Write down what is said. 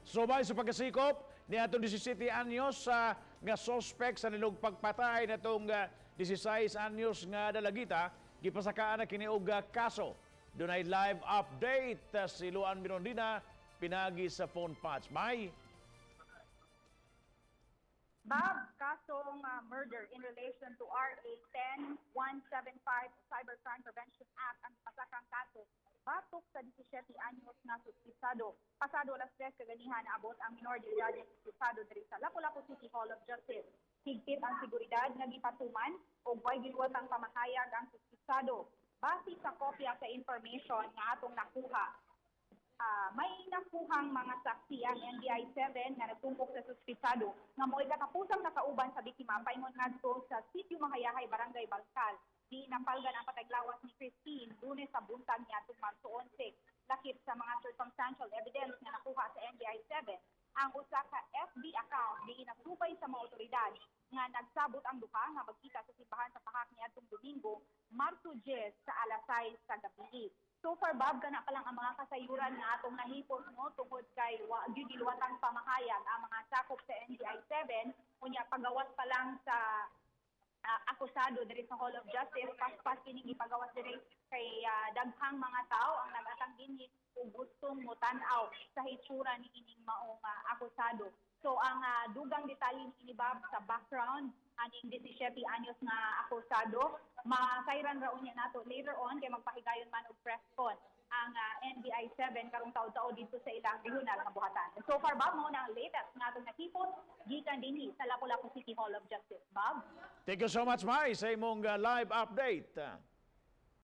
Subay sa pagkasikop ni atong 17 anyos sa nga suspect sa nilog pagpatay natong 16 anyos nga dalagita, gipasakaan na kini og kaso. Dunay live update si Luan Mirondina pinagi sa phone patch. May Bob, kasong murder in relation to RA 10175, Cybercrime Prevention Act, ang pasakang kaso batok sa 17 anyos na suspitsado. Pasado alas 3 kaganihan, naabot ang minor de edad nga suspitsado diri sa Lapu-Lapu City Hall of Justice. Higpit ang seguridad nga gipatuman ug way giluwatang pamahayag ang suspitsado. Base sa kopya sa information nga atong nakuha, may nakuhang mga saksi ang NBI 7 nga nagtumpok sa suspitsado nga mo'y katapusang nakauban sa biktima paingon ngadto sa Sitio Mahayahay, Barangay Balkal, di napalgan ang pataglawas ni Christine Lunes sa buntag niadtong Marso 11. Lakip sa mga circumstantial evidence nga nakuha sa NBI 7 ang usa ka FB account di nasubay sa mga otoridad nga nagsabot ang duha nga magkita sa simbahan sa Pahak niadtong Domingo, Marso 10, sa alas 6 sa gabi. So far, Bob, kana pa lang ang mga kasayuran nga atong nahipos, no, tungod kay wa gyud giluwatang pamahayag ang mga sakop sa NBI 7. Unya pagawas pa lang sa akusado diri sa Hall of Justice, paspas kining ipagawas diri kay daghang mga tao ang nagatang dinhi ug gustong motan-aw sa hitsura ni ining maong akusado. So ang dugang detalye ni ini, Bob, sa background aning 17 anyos nga akusado, masayran ra unya nato later on kay magpahigayon man og press con ang NBI 7 karong taud-taud dito sa ilang regional nga buhatan. So far, Bob, mao na ang latest nga atong nakipot gikan dinhi sa Lapu-Lapu City Hall of Justice. Bob? Thank you so much, Mai, sa imong live update.